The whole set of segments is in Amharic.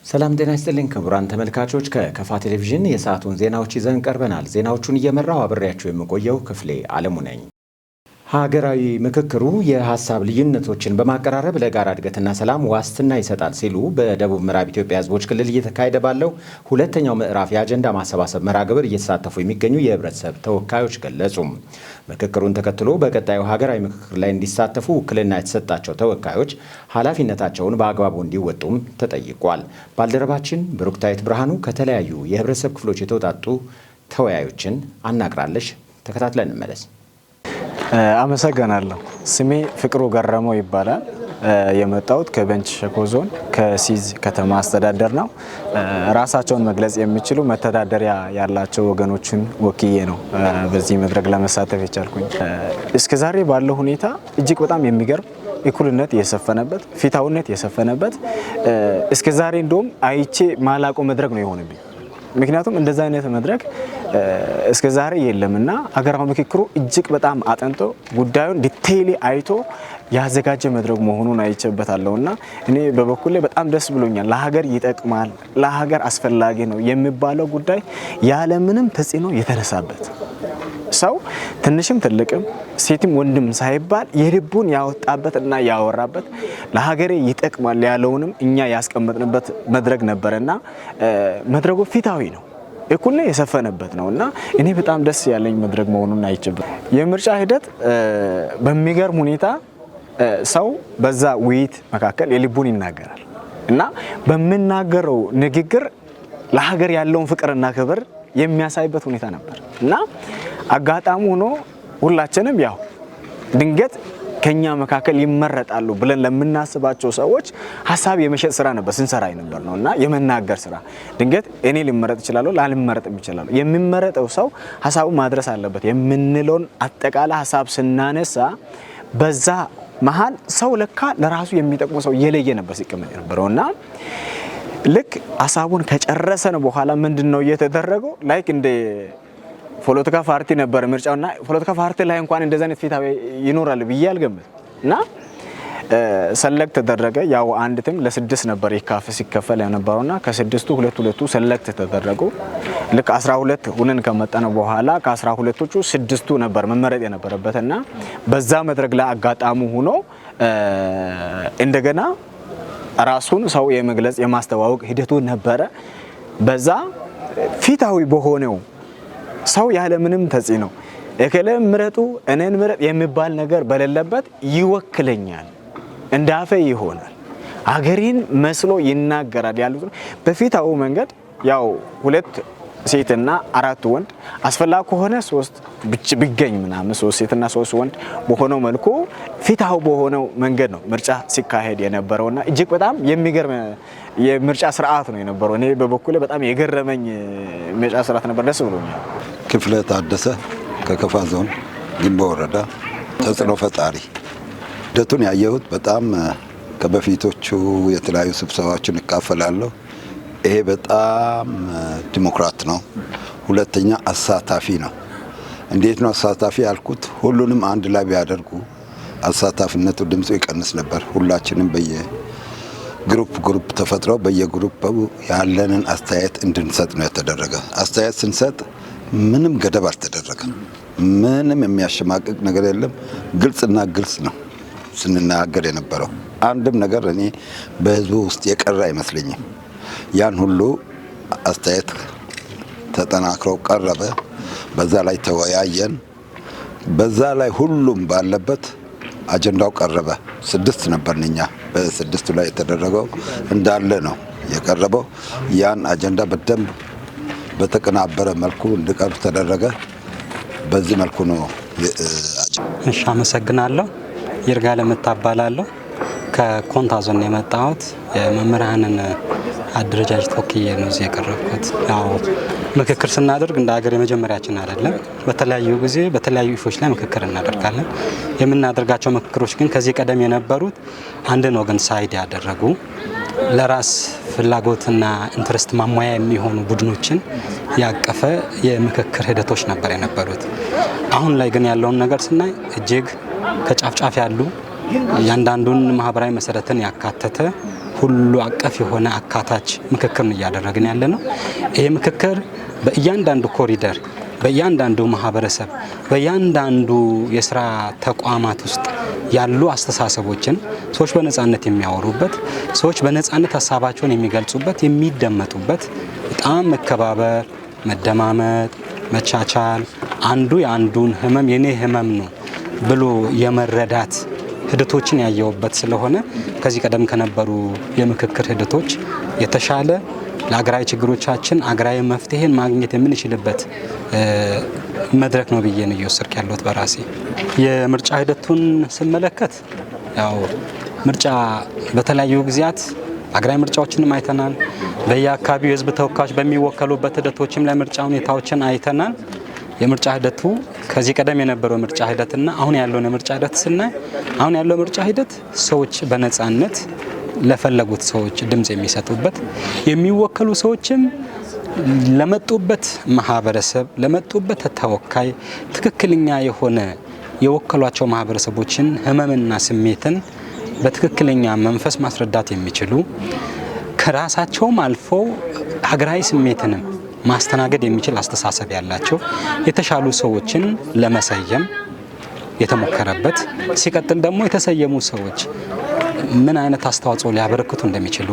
ሰላም ጤና ይስጥልኝ ክቡራን ተመልካቾች፣ ከከፋ ቴሌቪዥን የሰዓቱን ዜናዎች ይዘን ቀርበናል። ዜናዎቹን እየመራሁ አብሬያችሁ የምቆየው ክፍሌ አለሙ ነኝ። ሀገራዊ ምክክሩ የሀሳብ ልዩነቶችን በማቀራረብ ለጋራ እድገትና ሰላም ዋስትና ይሰጣል ሲሉ በደቡብ ምዕራብ ኢትዮጵያ ሕዝቦች ክልል እየተካሄደ ባለው ሁለተኛው ምዕራፍ የአጀንዳ ማሰባሰብ መርሃ ግብር እየተሳተፉ የሚገኙ የህብረተሰብ ተወካዮች ገለጹ። ምክክሩን ተከትሎ በቀጣዩ ሀገራዊ ምክክር ላይ እንዲሳተፉ ውክልና የተሰጣቸው ተወካዮች ኃላፊነታቸውን በአግባቡ እንዲወጡም ተጠይቋል። ባልደረባችን ብሩክታዊት ብርሃኑ ከተለያዩ የህብረተሰብ ክፍሎች የተውጣጡ ተወያዮችን አናግራለች። ተከታትለን እንመለስ። አመሰግናለሁ። ስሜ ፍቅሩ ገረመው ይባላል። የመጣሁት ከቤንች ሸኮ ዞን ከሲዝ ከተማ አስተዳደር ነው። ራሳቸውን መግለጽ የሚችሉ መተዳደሪያ ያላቸው ወገኖችን ወክዬ ነው በዚህ መድረክ ለመሳተፍ የቻልኩኝ። እስከዛሬ ባለው ሁኔታ እጅግ በጣም የሚገርም እኩልነት የሰፈነበት፣ ፍትሃዊነት የሰፈነበት፣ እስከዛሬ እንደውም አይቼ ማላውቀው መድረክ ነው የሆነብኝ። ምክንያቱም እንደዛ አይነት መድረክ እስከ ዛሬ የለምና ሀገራዊ ምክክሩ እጅግ በጣም አጥንቶ፣ ጉዳዩን detail አይቶ ያዘጋጀ መድረክ መሆኑን አይቼበታለሁና እኔ በበኩሌ በጣም ደስ ብሎኛል። ለሀገር ይጠቅማል፣ ለሀገር አስፈላጊ ነው የሚባለው ጉዳይ ያለምንም ተጽዕኖ የተነሳበት፣ ሰው ትንሽም ትልቅም ሴትም ወንድም ሳይባል የልቡን ያወጣበት እና ያወራበት፣ ለሀገሬ ይጠቅማል ያለውንም እኛ ያስቀመጥንበት መድረክ ነበረና መድረኩ ፍትሃዊ ነው፣ እኩልነት የሰፈነበት ነው እና እኔ በጣም ደስ ያለኝ መድረክ መሆኑን አይቼበት፣ የምርጫ ሂደት በሚገርም ሁኔታ ሰው በዛ ውይይት መካከል የልቡን ይናገራል እና በሚናገረው ንግግር ለሀገር ያለውን ፍቅርና ክብር የሚያሳይበት ሁኔታ ነበር። እና አጋጣሚ ሆኖ ሁላችንም ያው ድንገት ከኛ መካከል ይመረጣሉ ብለን ለምናስባቸው ሰዎች ሀሳብ የመሸጥ ስራ ነበር ስንሰራ የነበር ነው እና የመናገር ስራ። ድንገት እኔ ልመረጥ እችላለሁ፣ ላልመረጥም እችላለሁ። የሚመረጠው ሰው ሀሳቡ ማድረስ አለበት የምንለውን አጠቃላይ ሀሳብ ስናነሳ በዛ መሀል ሰው ለካ ለራሱ የሚጠቅሙ ሰው እየለየ ነበር ሲቀመጥ የነበረው። እና ልክ ሀሳቡን ከጨረሰን በኋላ ምንድን ነው እየተደረገው? Like እንደ ፖለቲካ ፓርቲ ነበር ምርጫውና ፖለቲካ ፓርቲ ላይ እንኳን እንደዚህ አይነት ፍትሃዊ ይኖራል ብዬ አልገምትም። እና select ተደረገ። ያው አንድ team ለስድስት ነበር ይካፈ ሲከፈል የነበረውና ከስድስቱ ሁለት ሁለቱ select ተደረጉ። ልክ 12 ሁነን ከመጣን በኋላ ከ12ቶቹ ስድስቱ ነበር መመረጥ የነበረበት። እና በዛ መድረክ ላይ አጋጣሚ ሆኖ እንደገና ራሱን ሰው የመግለጽ፣ የማስተዋወቅ ሂደቱ ነበረ። በዛ ፍትሃዊ በሆነው ሰው ያለምንም ተጽዕኖ እከሌን ምረጡ፣ እኔን ምረጥ የሚባል ነገር በሌለበት፣ ይወክለኛል፣ እንዳፌ ይሆናል፣ አገሬን መስሎ ይናገራል ያሉት በፍትሃዊ መንገድ ያው ሁለት ሴትና አራት ወንድ፣ አስፈላጊ ከሆነ ሶስት ቢገኝ ምናምን ሶስት ሴትና ሶስት ወንድ በሆነው መልኩ ፍትሃዊ በሆነው መንገድ ነው ምርጫ ሲካሄድ የነበረውና እጅግ በጣም የሚገርም የምርጫ ስርዓት ነው የነበረው። እኔ በበኩሌ በጣም የገረመኝ ምርጫ ስርዓት ነበር። ደስ ብሎኛል። ክፍለ ታደሰ ከከፋ ዞን ጊምቦ ወረዳ ተጽዕኖ ፈጣሪ። ሂደቱን ያየሁት በጣም ከበፊቶቹ የተለያዩ ስብሰባዎችን እካፈላለሁ። ይሄ በጣም ዲሞክራት ነው። ሁለተኛ አሳታፊ ነው። እንዴት ነው አሳታፊ ያልኩት? ሁሉንም አንድ ላይ ቢያደርጉ አሳታፊነቱ ድምፁ ይቀንስ ነበር። ሁላችንም በየ group group ተፈጥረው በየ group ያለንን አስተያየት እንድንሰጥ ነው የተደረገ። አስተያየት ስንሰጥ ምንም ገደብ አልተደረገም። ምንም የሚያሸማቅቅ ነገር የለም። ግልጽና ግልጽ ነው ስንናገር የነበረው። አንድም ነገር እኔ በህዝቡ ውስጥ የቀረ አይመስለኝም። ያን ሁሉ አስተያየት ተጠናክሮ ቀረበ። በዛ ላይ ተወያየን። በዛ ላይ ሁሉም ባለበት አጀንዳው ቀረበ። ስድስት ነበርን እኛ። በስድስቱ ላይ የተደረገው እንዳለ ነው የቀረበው። ያን አጀንዳ በደንብ በተቀናበረ መልኩ እንዲቀርብ ተደረገ። በዚህ መልኩ ነው። እሺ፣ አመሰግናለሁ። ይርጋለም እባላለሁ። ከኮንታ ዞን የመጣሁት የመምህራንን አደረጃጀት ወክዬ ነው እዚህ የቀረብኩት። ያው ምክክር ስናደርግ እንደ ሀገር የመጀመሪያችን አይደለም። በተለያዩ ጊዜ በተለያዩ issue ዎች ላይ ምክክር እናደርጋለን። የምናደርጋቸው ምክክሮች ግን ከዚህ ቀደም የነበሩት አንድን ወገን side ያደረጉ፣ ለራስ ፍላጎትና interest ማሟያ የሚሆኑ ቡድኖችን ያቀፈ የምክክር ሂደቶች ነበር የነበሩት። አሁን ላይ ግን ያለውን ነገር ስናይ እጅግ ከጫፍ ጫፍ ያሉ፣ እያንዳንዱን ማህበራዊ መሰረትን ያካተተ፣ ሁሉ አቀፍ የሆነ አካታች ምክክር ነው እያደረግን ያለ ነው። ይሄ ምክክር በእያንዳንዱ ኮሪደር፣ በእያንዳንዱ ማህበረሰብ፣ በእያንዳንዱ የስራ ተቋማት ውስጥ ያሉ አስተሳሰቦችን ሰዎች በነጻነት የሚያወሩበት፣ ሰዎች በነጻነት ሀሳባቸውን የሚገልጹበት፣ የሚደመጡበት፣ በጣም መከባበር፣ መደማመጥ፣ መቻቻል፣ አንዱ የአንዱን ህመም የኔ ህመም ነው ብሎ የመረዳት ሂደቶችን ያየውበት ስለሆነ ከዚህ ቀደም ከነበሩ የምክክር ሂደቶች የተሻለ ለአገራዊ ችግሮቻችን አገራዊ መፍትሄን ማግኘት የምንችልበት መድረክ ነው ብዬ ነው እየወሰድክ ያለሁት በራሴ። የምርጫ ሂደቱን ስመለከት ያው ምርጫ በተለያዩ ጊዜያት አገራዊ ምርጫዎችንም አይተናል። በየአካባቢው የህዝብ ተወካዮች በሚወከሉበት ሂደቶችም ላይ ምርጫ ሁኔታዎችን አይተናል። የምርጫ ሂደቱ ከዚህ ቀደም የነበረው ምርጫ ሂደትና አሁን ያለውን የምርጫ ሂደት ስናይ አሁን ያለው ምርጫ ሂደት ሰዎች በነጻነት ለፈለጉት ሰዎች ድምጽ የሚሰጡበት፣ የሚወከሉ ሰዎችም ለመጡበት ማህበረሰብ፣ ለመጡበት ተወካይ ትክክለኛ የሆነ የወከሏቸው ማህበረሰቦችን ህመምና ስሜትን በትክክለኛ መንፈስ ማስረዳት የሚችሉ፣ ከራሳቸውም አልፎ ሀገራዊ ስሜትንም ማስተናገድ የሚችል አስተሳሰብ ያላቸው የተሻሉ ሰዎችን ለመሰየም የተሞከረበት፣ ሲቀጥል ደግሞ የተሰየሙ ሰዎች ምን አይነት አስተዋጽኦ ሊያበረክቱ እንደሚችሉ፣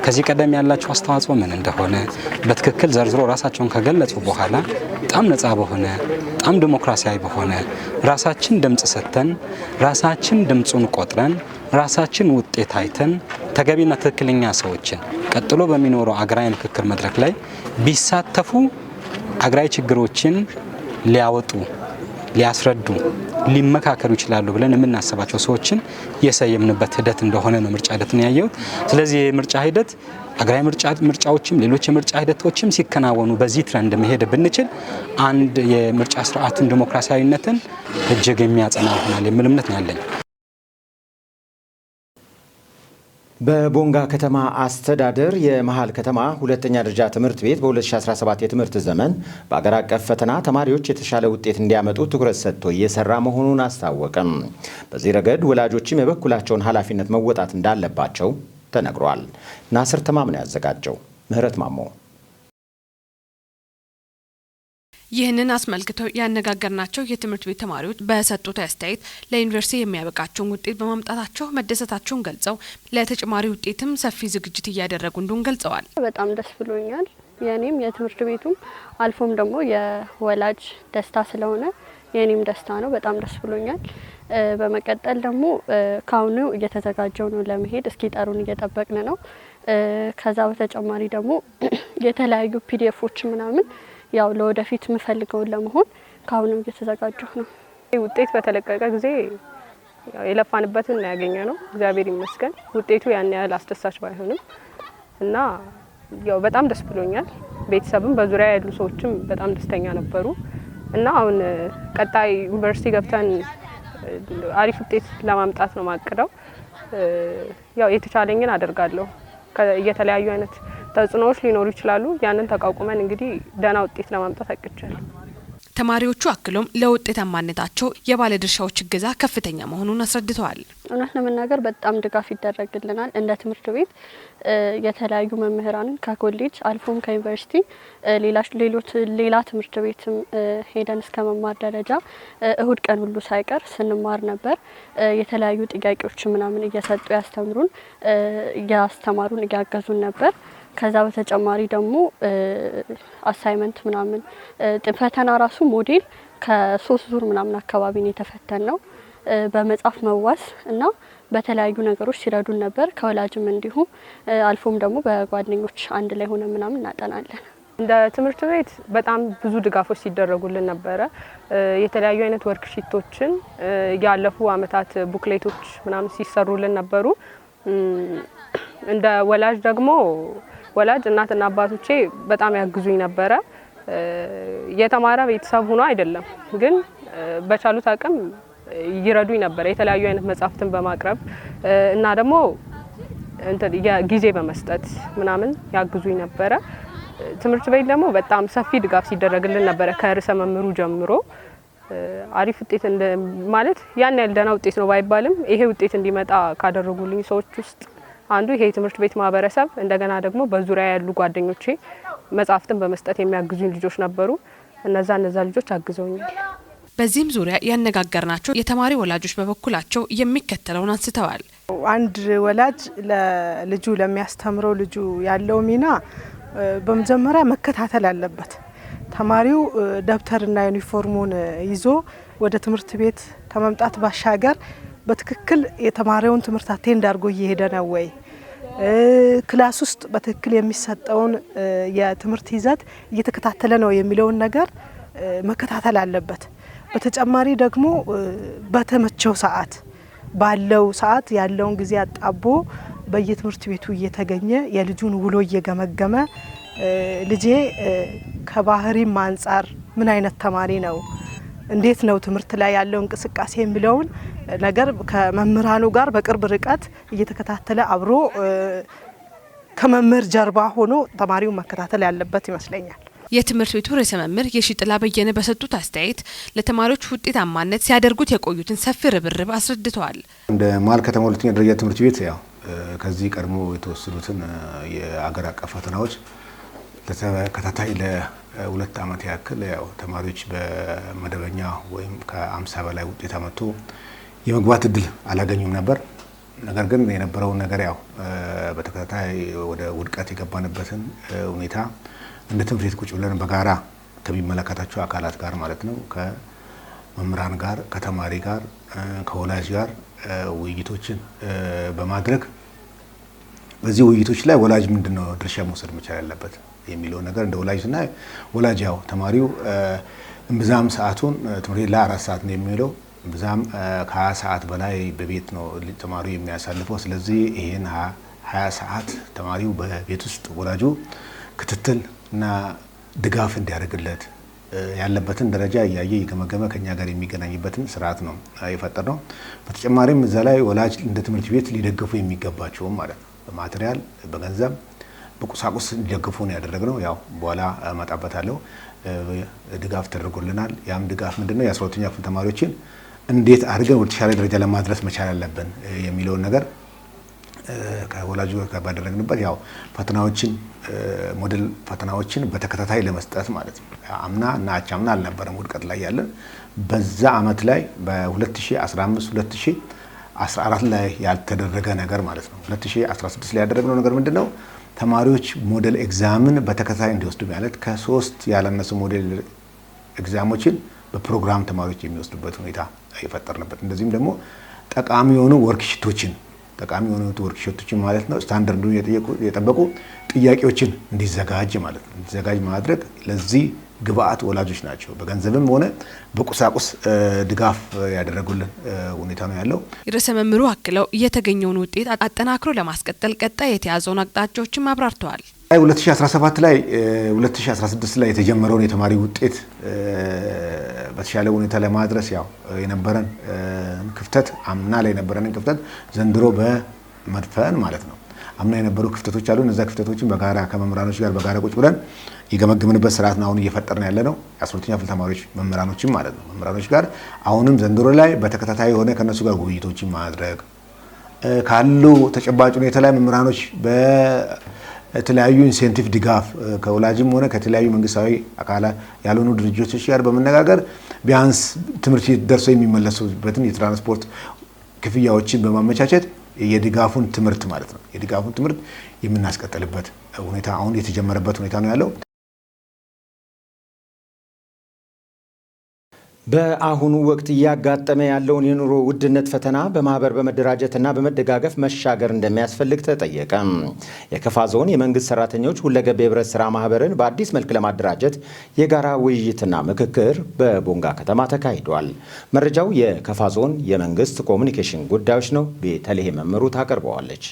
ከዚህ ቀደም ያላቸው አስተዋጽኦ ምን እንደሆነ በትክክል ዘርዝሮ ራሳቸውን ከገለጹ በኋላ በጣም ነጻ በሆነ፣ በጣም ዲሞክራሲያዊ በሆነ፣ ራሳችን ድምጽ ሰጥተን፣ ራሳችን ድምጹን ቆጥረን፣ ራሳችን ውጤት አይተን ተገቢና ትክክለኛ ሰዎችን ቀጥሎ በሚኖረው አገራዊ ምክክር መድረክ ላይ ቢሳተፉ አገራዊ ችግሮችን ሊያወጡ፣ ሊያስረዱ፣ ሊመካከሩ ይችላሉ ብለን የምናስባቸው ሰዎችን የሰየምንበት ሂደት እንደሆነ ነው ምርጫ ሂደትን ያየሁት። ስለዚህ የምርጫ ሂደት አገራዊ ምርጫዎችም ሌሎች የምርጫ ሂደቶችም ሲከናወኑ በዚህ trend መሄድ ብንችል አንድ የምርጫ ስርዓቱን ዲሞክራሲያዊነትን እጅግ የሚያጸና ይሆናል የሚል እምነት ነው ያለኝ። በቦንጋ ከተማ አስተዳደር የመሃል ከተማ ሁለተኛ ደረጃ ትምህርት ቤት በ2017 የትምህርት ዘመን በአገር አቀፍ ፈተና ተማሪዎች የተሻለ ውጤት እንዲያመጡ ትኩረት ሰጥቶ እየሰራ መሆኑን አስታወቀም። በዚህ ረገድ ወላጆችም የበኩላቸውን ኃላፊነት መወጣት እንዳለባቸው ተነግሯል። ናስር ተማም ነው ያዘጋጀው። ምህረት ማሞ። ይህንን አስመልክተው ያነጋገርናቸው የትምህርት ቤት ተማሪዎች በሰጡት አስተያየት ለዩኒቨርሲቲ የሚያበቃቸውን ውጤት በማምጣታቸው መደሰታቸውን ገልጸው ለተጨማሪ ውጤትም ሰፊ ዝግጅት እያደረጉ እንደሆን ገልጸዋል። በጣም ደስ ብሎኛል። የኔም የትምህርት ቤቱም አልፎም ደግሞ የወላጅ ደስታ ስለሆነ የኔም ደስታ ነው። በጣም ደስ ብሎኛል። በመቀጠል ደግሞ ካሁኑ እየተዘጋጀው ነው ለመሄድ፣ እስኪጠሩን እየጠበቅን ነው። ከዛ በተጨማሪ ደግሞ የተለያዩ PDF ኦች ምናምን ያው ለወደፊት የምፈልገውን ለመሆን ከአሁንም እየተዘጋጀሁ ነው። ውጤት በተለቀቀ ጊዜ ያው የለፋንበትን ነው ያገኘነው። እግዚአብሔር ይመስገን። ውጤቱ ያን ያህል አስደሳች ባይሆንም እና ያው በጣም ደስ ብሎኛል። ቤተሰብም በዙሪያ ያሉ ሰዎችም በጣም ደስተኛ ነበሩ እና አሁን ቀጣይ ዩኒቨርሲቲ ገብተን አሪፍ ውጤት ለማምጣት ነው ማቅደው። ያው የተቻለኝን አደርጋለሁ። የተለያዩ አይነት ተጽዕኖዎች ሊኖሩ ይችላሉ። ያንን ተቋቁመን እንግዲህ ደህና ውጤት ለማምጣት አቅጃለሁ። ተማሪዎቹ አክሎም ለውጤታማነታቸው የባለድርሻዎች እገዛ ከፍተኛ መሆኑን አስረድተዋል። እውነት ለመናገር በጣም ድጋፍ ይደረግልናል። እንደ ትምህርት ቤት የተለያዩ መምህራንን ከኮሌጅ አልፎም ከዩኒቨርሲቲ ሌላ ትምህርት ቤትም ሄደን እስከ መማር ደረጃ እሁድ ቀን ሁሉ ሳይቀር ስንማር ነበር። የተለያዩ ጥያቄዎች ምናምን እየሰጡ ያስተምሩን፣ እያስተማሩን፣ እያገዙን ነበር። ከዛ በተጨማሪ ደግሞ assignment ምናምን ፈተና ራሱ ሞዴል ከ3 ዙር ምናምን አካባቢ ነው የተፈተን ነው። በመጻፍ መዋስ እና በተለያዩ ነገሮች ሲረዱን ነበር። ከወላጅም እንዲሁ አልፎም ደግሞ በጓደኞች አንድ ላይ ሆነ ምናምን እናጠናለን። እንደ ትምህርት ቤት በጣም ብዙ ድጋፎች ሲደረጉልን ነበረ። የተለያዩ አይነት worksheet ኦችን፣ ያለፉ አመታት booklet ኦች ምናምን ሲሰሩልን ነበሩ። እንደ ወላጅ ደግሞ ወላጅ እናትና አባቶቼ በጣም ያግዙኝ ነበረ። የተማረ ቤተሰብ ሆኖ አይደለም ግን በቻሉት አቅም ይረዱኝ ነበረ። የተለያዩ አይነት መጽሐፍትን በማቅረብ እና ደግሞ ጊዜ በመስጠት ምናምን ያግዙኝ ነበረ። ትምህርት ቤት ደግሞ በጣም ሰፊ ድጋፍ ሲደረግልን ነበረ ከርዕሰ መምህሩ ጀምሮ። አሪፍ ውጤት ማለት ያን ያህል ደህና ውጤት ነው ባይባልም ይሄ ውጤት እንዲመጣ ካደረጉልኝ ሰዎች ውስጥ አንዱ ይሄ የትምህርት ቤት ማህበረሰብ፣ እንደገና ደግሞ በዙሪያ ያሉ ጓደኞቼ መጽሐፍትን በመስጠት የሚያግዙኝ ልጆች ነበሩ። እነዛ ልጆች አግዘውኛል። በዚህም ዙሪያ ያነጋገርናቸው የተማሪ ወላጆች በበኩላቸው የሚከተለውን አንስተዋል። አንድ ወላጅ ለልጁ፣ ለሚያስተምረው ልጁ ያለው ሚና በመጀመሪያ መከታተል አለበት። ተማሪው ደብተርና ዩኒፎርሙን ይዞ ወደ ትምህርት ቤት ከመምጣት ባሻገር በትክክል የተማሪውን ትምህርት attend አድርጎ እየሄደ ነው ወይ፣ class ውስጥ በትክክል የሚሰጠውን የትምህርት ይዘት እየተከታተለ ነው የሚለውን ነገር መከታተል አለበት። በተጨማሪ ደግሞ በተመቸው ሰዓት፣ ባለው ሰዓት ያለውን ጊዜ አጣቦ በየትምህርት ቤቱ እየተገኘ የልጁን ውሎ እየገመገመ ልጄ ከባህሪም አንጻር ምን አይነት ተማሪ ነው፣ እንዴት ነው ትምህርት ላይ ያለው እንቅስቃሴ የሚለውን ነገር ከመምህራኑ ጋር በቅርብ ርቀት እየተከታተለ አብሮ ከመምህር ጀርባ ሆኖ ተማሪውን መከታተል ያለበት ይመስለኛል። የትምህርት ቤቱ ርዕሰ መምህር የሺጥላ በየነ በሰጡት አስተያየት ለተማሪዎች ውጤታማነት ሲያደርጉት የቆዩትን ሰፊ ርብርብ አስረድተዋል። እንደ መሀል ከተማ ሁለተኛ ደረጃ ትምህርት ቤት ያው ከዚህ ቀድሞ የተወሰዱትን የአገር አቀፍ ፈተናዎች ለተከታታይ ለ2 ዓመት ያክል ያው ተማሪዎች በመደበኛ ወይም ከ50 በላይ ውጤት አመጥቶ የመግባት እድል አላገኙም ነበር። ነገር ግን የነበረውን ነገር ያው በተከታታይ ወደ ውድቀት የገባንበትን ሁኔታ እንደ ትምህርት ቤት ቁጭ ብለን በጋራ ከሚመለከታቸው አካላት ጋር ማለት ነው፣ ከመምህራን ጋር፣ ከተማሪ ጋር፣ ከወላጅ ጋር ውይይቶችን በማድረግ በዚህ ውይይቶች ላይ ወላጅ ምንድን ነው ድርሻ መውሰድ መቻል ያለበት የሚለውን ነገር እንደ ወላጅ ስናይ፣ ወላጅ ያው ተማሪው እምብዛም ሰዓቱን ትምህርት ቤት ላይ 4 ሰዓት ነው የሚውለው፣ እምብዛም ከ20 ሰዓት በላይ በቤት ነው ተማሪው የሚያሳልፈው። ስለዚህ ይህን 20 ሰዓት ተማሪው በቤት ውስጥ ወላጁ ክትትል እና ድጋፍ እንዲያደርግለት፣ ያለበትን ደረጃ እያየ እየገመገመ ከኛ ጋር የሚገናኝበትን ስርዓት ነው የፈጠርነው። በተጨማሪም እዛ ላይ ወላጅ እንደ ትምህርት ቤት ሊደግፉ የሚገባቸውም ማለት ነው በ material፣ በገንዘብ፣ በቁሳቁስ እንዲደግፉ ነው ያደረግነው። ያው በኋላ እመጣበታለሁ። ድጋፍ ተደርጎልናል። ያም ድጋፍ ምንድነው? የ12ኛ ክፍል ተማሪዎችን እንዴት አድርገን ወደ ተሻለ ደረጃ ለማድረስ መቻል አለብን የሚለውን ነገር ከወላጁ ጋር ባደረግንበት ያው ፈተናዎችን፣ ሞዴል ፈተናዎችን በተከታታይ ለመስጠት ማለት ነው። አምና እና አቻምና አልነበረም ውድቀት ላይ ያለን፣ በዛ አመት ላይ በ2015 2014 ላይ ያልተደረገ ነገር ማለት ነው። 2016 ላይ ያደረግነው ነገር ምንድን ነው? ተማሪዎች model exam ን በተከታታይ እንዲወስዱ፣ ማለት ከ3 ያላነሱ model exam ኦችን በፕሮግራም ተማሪዎች የሚወስዱበት ሁኔታ የፈጠርንበት፣ እንደዚሁም ደግሞ ጠቃሚ የሆኑ worksheet ኦችን ማለት ነው ስታንዳርዱን የጠበቁ ጥያቄዎችን እንዲዘጋጅ ማለት ነው እንዲዘጋጅ ማድረግ፣ ለዚህ ግብአት ወላጆች ናቸው በገንዘብም ሆነ በቁሳቁስ ድጋፍ ያደረጉልን ሁኔታ ነው ያለው። ርዕሰ መምህሩ አክለው የተገኘውን ውጤት አጠናክሮ ለማስቀጠል ቀጣይ የተያዘውን አቅጣጫዎችም አብራርተዋል። 2017 ላይ 2016 ላይ የተጀመረውን የተማሪ ውጤት በተሻለ ሁኔታ ለማድረስ ያው የነበረን ክፍተት፣ አምና ላይ የነበረንን ክፍተት ዘንድሮ በመድፈን ማለት ነው። አምና የነበሩ ክፍተቶች አሉ። እነዛ ክፍተቶችን በጋራ ከመምህራኖች ጋር በጋራ ቁጭ ብለን የገመገምንበት ስርዓት ነው አሁን እየፈጠርን ያለ ነው። የ12ኛ ክፍል ተማሪዎች መምህራኖችም ማለት ነው፣ መምህራኖች ጋር አሁንም ዘንድሮ ላይ በተከታታይ የሆነ ከነሱ ጋር ውይይቶችን ማድረግ፣ ካሉ ተጨባጭ ሁኔታ ላይ መምህራኖች በተለያዩ incentive ድጋፍ ከወላጅም ሆነ ከተለያዩ መንግስታዊ አካላት ያልሆኑ ድርጅቶች ጋር በመነጋገር ቢያንስ ትምህርት ቤት ደርሰው የሚመለሱበትን የትራንስፖርት ክፍያዎችን በማመቻቸት የድጋፉን ትምህርት ማለት ነው የድጋፉን ትምህርት የምናስቀጥልበት ሁኔታ አሁን የተጀመረበት ሁኔታ ነው ያለው። በአሁኑ ወቅት እያጋጠመ ያለውን የኑሮ ውድነት ፈተና በማህበር በመደራጀትና በመደጋገፍ መሻገር እንደሚያስፈልግ ተጠየቀ። የከፋ ዞን የመንግስት ሰራተኞች ሁለገብ የህብረት ስራ ማህበርን በአዲስ መልክ ለማደራጀት የጋራ ውይይትና ምክክር በቦንጋ ከተማ ተካሂዷል። መረጃው የከፋ ዞን የመንግስት ኮሚኒኬሽን ጉዳዮች ነው። ቤተልሔም መምሩ ታቀርበዋለች።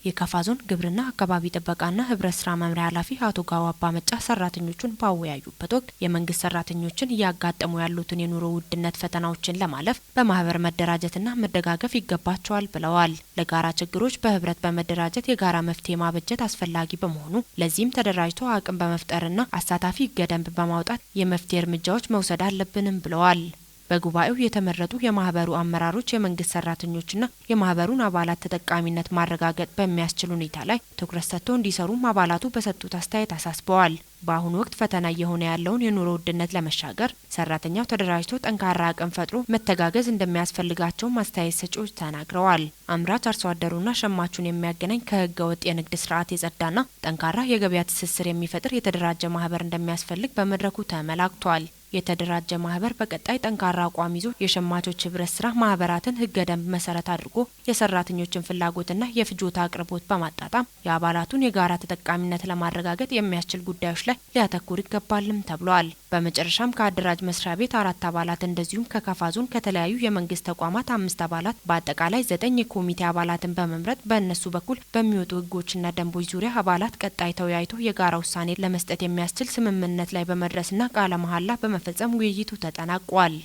የከፋ ዞን ግብርና፣ አካባቢ ጥበቃና ህብረት ስራ መምሪያ ኃላፊ አቶ ጋው አባ መጫ ሰራተኞቹን ባወያዩበት ወቅት የመንግስት ሰራተኞችን እያጋጠሙ ያሉትን የኑሮ ውድነት ፈተናዎችን ለማለፍ በማህበር መደራጀትና መደጋገፍ ይገባቸዋል ብለዋል። ለጋራ ችግሮች በህብረት በመደራጀት የጋራ መፍትሄ ማበጀት አስፈላጊ በመሆኑ ለዚህም ተደራጅቶ አቅም በመፍጠርና አሳታፊ ህገ ደንብ በማውጣት የመፍትሄ እርምጃዎች መውሰድ አለብንም ብለዋል። በጉባኤው የተመረጡ የማህበሩ አመራሮች የመንግስት ሰራተኞችና የማህበሩን አባላት ተጠቃሚነት ማረጋገጥ በሚያስችል ሁኔታ ላይ ትኩረት ሰጥተው እንዲሰሩም አባላቱ በሰጡት አስተያየት አሳስበዋል። በአሁኑ ወቅት ፈተና እየሆነ ያለውን የኑሮ ውድነት ለመሻገር ሰራተኛው ተደራጅቶ ጠንካራ አቅም ፈጥሮ መተጋገዝ እንደሚያስፈልጋቸው አስተያየት ሰጪዎች ተናግረዋል። አምራች አርሶ አደሩና ሸማቹን የሚያገናኝ ከህገ ወጥ የንግድ ስርዓት የጸዳና ጠንካራ የገበያ ትስስር የሚፈጥር የተደራጀ ማህበር እንደሚያስፈልግ በመድረኩ ተመላክቷል። የተደራጀ ማህበር በቀጣይ ጠንካራ አቋም ይዞ የሸማቾች ህብረት ስራ ማህበራትን ህገ ደንብ መሰረት አድርጎ የሰራተኞችን ፍላጎትና የፍጆታ አቅርቦት በማጣጣም የአባላቱን የጋራ ተጠቃሚነት ለማረጋገጥ የሚያስችል ጉዳዮች ላይ ሊያተኩር ይገባልም ተብሏል። በመጨረሻም ከአደራጅ መስሪያ ቤት 4 አባላት እንደዚሁም ከከፋ ዞን ከተለያዩ የመንግስት ተቋማት 5 አባላት በአጠቃላይ 9 የኮሚቴ አባላትን በመምረጥ በእነሱ በኩል በሚወጡ ህጎችና ደንቦች ዙሪያ አባላት ቀጣይ ተወያይቶ የጋራ ውሳኔ ለመስጠት የሚያስችል ስምምነት ላይ በመድረስና ቃለ መሐላ በመፈጸም ውይይቱ ተጠናቋል።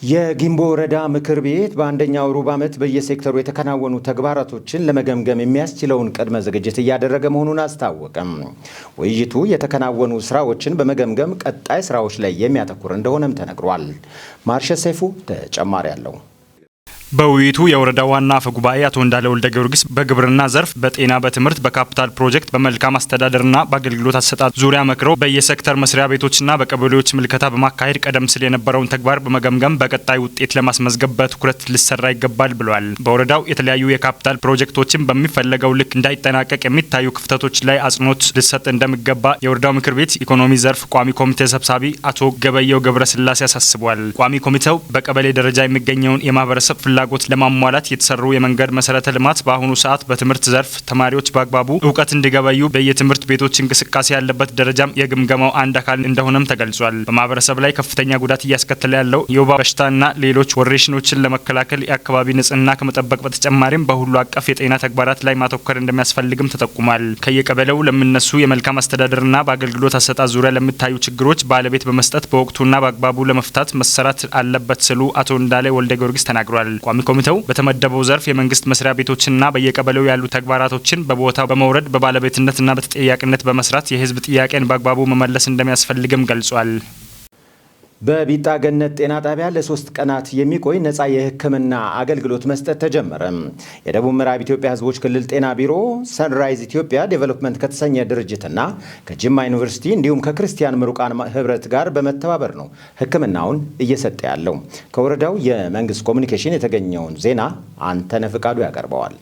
የጊምቦ ወረዳ ምክር ቤት በአንደኛው ሩብ ዓመት በየሴክተሩ የተከናወኑ ተግባራቶችን ለመገምገም የሚያስችለውን ቅድመ ዝግጅት እያደረገ መሆኑን አስታወቀም። ውይይቱ የተከናወኑ ስራዎችን በመገምገም ቀጣይ ስራዎች ላይ የሚያተኩር እንደሆነም ተነግሯል። ማርሸ ሰይፉ ተጨማሪ አለው። በውይይቱ የወረዳው ዋና አፈ ጉባኤ አቶ እንዳለ ወልደ ጊዮርጊስ በግብርና ዘርፍ፣ በጤና፣ በትምህርት፣ በካፒታል ፕሮጀክት፣ በመልካም አስተዳደርና በአገልግሎት አሰጣጥ ዙሪያ መክረው በየሴክተር መስሪያ ቤቶችና በቀበሌዎች ምልከታ በማካሄድ ቀደም ሲል የነበረውን ተግባር በመገምገም በቀጣይ ውጤት ለማስመዝገብ በትኩረት ሊሰራ ይገባል ብለዋል። በወረዳው የተለያዩ የካፒታል ፕሮጀክቶችን በሚፈለገው ልክ እንዳይጠናቀቅ የሚታዩ ክፍተቶች ላይ አጽንኦት ሊሰጥ እንደሚገባ የወረዳው ምክር ቤት ኢኮኖሚ ዘርፍ ቋሚ ኮሚቴ ሰብሳቢ አቶ ገበየው ገብረስላሴ አሳስበዋል። ቋሚ ኮሚቴው በቀበሌ ደረጃ የሚገኘውን የማህበረሰብ ፍላጎት ለማሟላት የተሰሩ የመንገድ መሰረተ ልማት በአሁኑ ሰዓት በትምህርት ዘርፍ ተማሪዎች በአግባቡ እውቀት እንዲገበዩ በየትምህርት ቤቶች እንቅስቃሴ ያለበት ደረጃም የግምገማው አንድ አካል እንደሆነም ተገልጿል። በማህበረሰብ ላይ ከፍተኛ ጉዳት እያስከተለ ያለው የወባ በሽታና ሌሎች ወረርሽኞችን ለመከላከል የአካባቢ ንጽህና ከመጠበቅ በተጨማሪም በሁሉ አቀፍ የጤና ተግባራት ላይ ማተኮር እንደሚያስፈልግም ተጠቁሟል። ከየቀበሌው ለሚነሱ የመልካም አስተዳደርና በአገልግሎት አሰጣጥ ዙሪያ ለሚታዩ ችግሮች ባለቤት በመስጠት በወቅቱና በአግባቡ ለመፍታት መሰራት አለበት ሲሉ አቶ እንዳለ ወልደ ጊዮርጊስ ተናግሯል። ቋሚ ኮሚቴው በተመደበው ዘርፍ የመንግስት መስሪያ ቤቶችና በየቀበሌው ያሉ ተግባራቶችን በቦታው በመውረድ በባለቤትነትና በተጠያቂነት በመስራት የህዝብ ጥያቄን በአግባቡ መመለስ እንደሚያስፈልግም ገልጿል። በቢጣ ገነት ጤና ጣቢያ ለ3 ቀናት የሚቆይ ነፃ የሕክምና አገልግሎት መስጠት ተጀመረ። የደቡብ ምዕራብ ኢትዮጵያ ሕዝቦች ክልል ጤና ቢሮ ሰንራይዝ ኢትዮጵያ ዴቨሎፕመንት ከተሰኘ ድርጅትና ከጅማ ዩኒቨርሲቲ እንዲሁም ከክርስቲያን ምሩቃን ህብረት ጋር በመተባበር ነው ሕክምናውን እየሰጠ ያለው። ከወረዳው የመንግስት ኮሚኒኬሽን የተገኘውን ዜና አንተነህ ፍቃዱ ያቀርበዋል።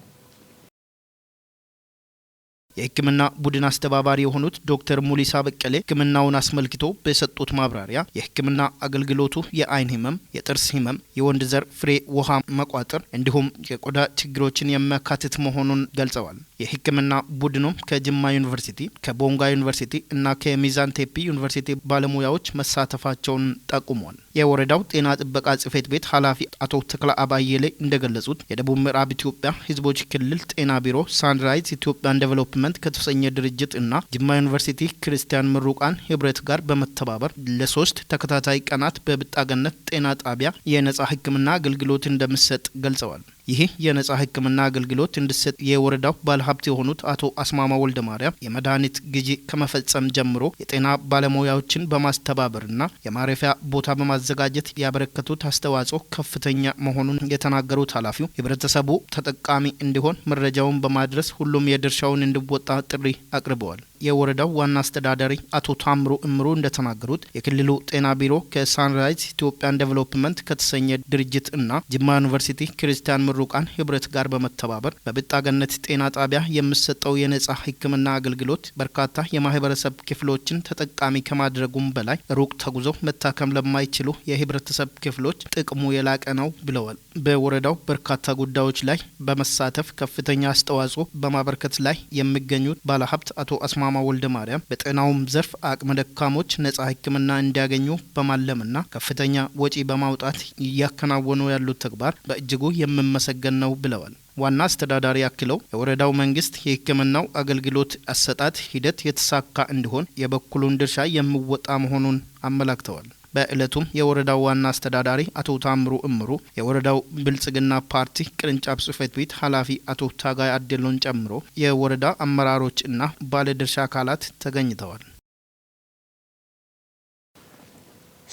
የህክምና ቡድን አስተባባሪ የሆኑት ዶክተር ሙሊሳ በቀለ ህክምናውን አስመልክቶ በሰጡት ማብራሪያ የህክምና አገልግሎቱ የአይን ህመም፣ የጥርስ ህመም፣ የወንድ ዘር ፍሬ ውሃ መቋጠር እንዲሁም የቆዳ ችግሮችን የሚያካትት መሆኑን ገልጸዋል። የህክምና ቡድኑም ከጅማ ዩኒቨርሲቲ፣ ከቦንጋ ዩኒቨርሲቲ እና ከሚዛን ቴፒ ዩኒቨርሲቲ ባለሙያዎች መሳተፋቸውን ጠቁመዋል። የወረዳው ጤና ጥበቃ ጽሕፈት ቤት ኃላፊ አቶ ተክለ አባየለ እንደገለጹት የደቡብ ምዕራብ ኢትዮጵያ ህዝቦች ክልል ጤና ቢሮ ሳንራይዝ ኢትዮጵያን ዴቨሎፕመንት ከተሰኘ ድርጅት እና ጅማ ዩኒቨርሲቲ ክርስቲያን ምሩቃን ህብረት ጋር በመተባበር ለ3 ተከታታይ ቀናት በብጣገነት ጤና ጣቢያ የነጻ ህክምና አገልግሎት እንደሚሰጥ ገልጸዋል። ይህ የነጻ ህክምና አገልግሎት እንዲሰጥ የወረዳው ባለሀብት የሆኑት አቶ አስማማ ወልደ ማርያም የመድኃኒት ግዢ ከመፈጸም ጀምሮ የጤና ባለሙያዎችን በማስተባበርና የማረፊያ ቦታ በማዘጋጀት ያበረከቱት አስተዋጽኦ ከፍተኛ መሆኑን የተናገሩት ኃላፊው ህብረተሰቡ ተጠቃሚ እንዲሆን መረጃውን በማድረስ ሁሉም የድርሻውን እንዲወጣ ጥሪ አቅርበዋል። የወረዳው ዋና አስተዳዳሪ አቶ ታምሩ እምሩ እንደተናገሩት የክልሉ ጤና ቢሮ ከሳንራይዝ ኢትዮጵያን ዴቨሎፕመንት ከተሰኘ ድርጅት እና ጅማ ዩኒቨርሲቲ ክርስቲያን ምሩቃን ህብረት ጋር በመተባበር በብጣገነት ጤና ጣቢያ የሚሰጠው የነጻ ህክምና አገልግሎት በርካታ የማህበረሰብ ክፍሎችን ተጠቃሚ ከማድረጉም በላይ ሩቅ ተጉዘው መታከም ለማይችሉ የህብረተሰብ ክፍሎች ጥቅሙ የላቀ ነው ብለዋል። በወረዳው በርካታ ጉዳዮች ላይ በመሳተፍ ከፍተኛ አስተዋጽኦ በማበርከት ላይ የሚገኙት ባለሀብት አቶ አስማማ ወልደ ማርያም በጤናውም ዘርፍ አቅመ ደካሞች ነጻ ህክምና እንዲያገኙ በማለምና ከፍተኛ ወጪ በማውጣት እያከናወኑ ያሉት ተግባር በእጅጉ የሚመሰገን ነው ብለዋል። ዋና አስተዳዳሪ አክለው የወረዳው መንግስት የህክምናው አገልግሎት አሰጣጥ ሂደት የተሳካ እንዲሆን የበኩሉን ድርሻ የሚወጣ መሆኑን አመላክተዋል። በእለቱም የወረዳው ዋና አስተዳዳሪ አቶ ታምሩ እምሩ፣ የወረዳው ብልጽግና ፓርቲ ቅርንጫፍ ጽሕፈት ቤት ኃላፊ አቶ ታጋይ አደሎን ጨምሮ የወረዳ አመራሮች እና ባለድርሻ አካላት ተገኝተዋል።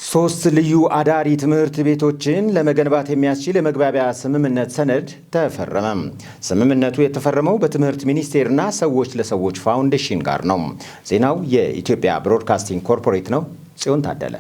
ሶስት ልዩ አዳሪ ትምህርት ቤቶችን ለመገንባት የሚያስችል የመግባቢያ ስምምነት ሰነድ ተፈረመ። ስምምነቱ የተፈረመው በትምህርት ሚኒስቴርና ሰዎች ለሰዎች ፋውንዴሽን ጋር ነው። ዜናው የኢትዮጵያ ብሮድካስቲንግ ኮርፖሬት ነው። ጽዮን ታደለ።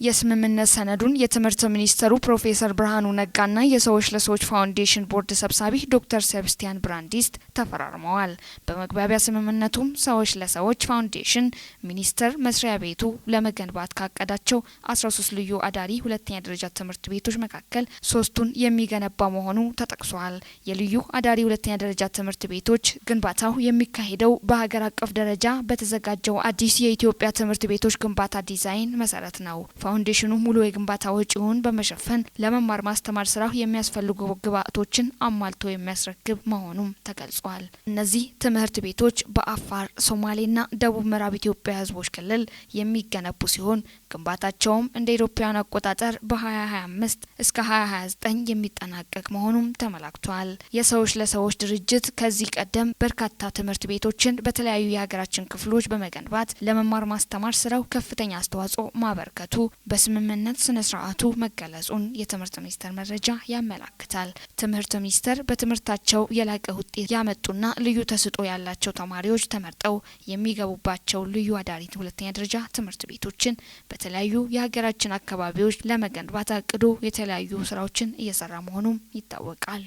የስምምነት ሰነዱን የትምህርት ሚኒስተሩ ፕሮፌሰር ብርሃኑ ነጋና የሰዎች ለሰዎች ፋውንዴሽን ቦርድ ሰብሳቢ ዶክተር ሴብስቲያን ብራንዲስት ተፈራርመዋል። በመግባቢያ ስምምነቱም ሰዎች ለሰዎች ፋውንዴሽን ሚኒስቴር መስሪያ ቤቱ ለመገንባት ካቀዳቸው 13 ልዩ አዳሪ ሁለተኛ ደረጃ ትምህርት ቤቶች መካከል ሶስቱን የሚገነባ መሆኑ ተጠቅሷል። የልዩ አዳሪ ሁለተኛ ደረጃ ትምህርት ቤቶች ግንባታው የሚካሄደው በሀገር አቀፍ ደረጃ በተዘጋጀው አዲስ የኢትዮጵያ ትምህርት ቤቶች ግንባታ ዲዛይን መሰረት ነው። ፋውንዴሽኑ ሙሉ የግንባታ ወጪውን በመሸፈን ለመማር ማስተማር ስራው የሚያስፈልጉ ግብዓቶችን አሟልቶ የሚያስረክብ መሆኑም ተገልጿል። እነዚህ ትምህርት ቤቶች በአፋር፣ ሶማሌና ደቡብ ምዕራብ ኢትዮጵያ ሕዝቦች ክልል የሚገነቡ ሲሆን ግንባታቸውም እንደ ኢትዮጵያውያን አቆጣጠር በ2025 እስከ 2029 የሚጠናቀቅ መሆኑም ተመላክቷል። የሰዎች ለሰዎች ድርጅት ከዚህ ቀደም በርካታ ትምህርት ቤቶችን በተለያዩ የሀገራችን ክፍሎች በመገንባት ለመማር ማስተማር ስራው ከፍተኛ አስተዋጽኦ ማበርከቱ በስምምነት ስነ ስርዓቱ መገለጹን የትምህርት ሚኒስቴር መረጃ ያመላክታል። ትምህርት ሚኒስቴር በትምህርታቸው የላቀ ውጤት ያመጡና ልዩ ተሰጥኦ ያላቸው ተማሪዎች ተመርጠው የሚገቡባቸው ልዩ አዳሪ ሁለተኛ ደረጃ ትምህርት ቤቶችን በተለያዩ የሀገራችን አካባቢዎች ለመገንባት አቅዶ የተለያዩ ስራዎችን እየሰራ መሆኑም ይታወቃል።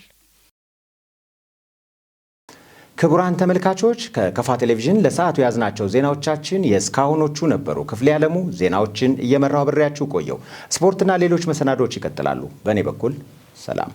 ክቡራን ተመልካቾች፣ ከከፋ ቴሌቪዥን ለሰዓቱ የያዝናቸው ዜናዎቻችን የእስካሁኖቹ ነበሩ። ክፍሌ ያለሙ ዜናዎችን እየመራው አብሬያችሁ ቆየሁ። ስፖርትና ሌሎች መሰናዶዎች ይቀጥላሉ። በእኔ በኩል ሰላም።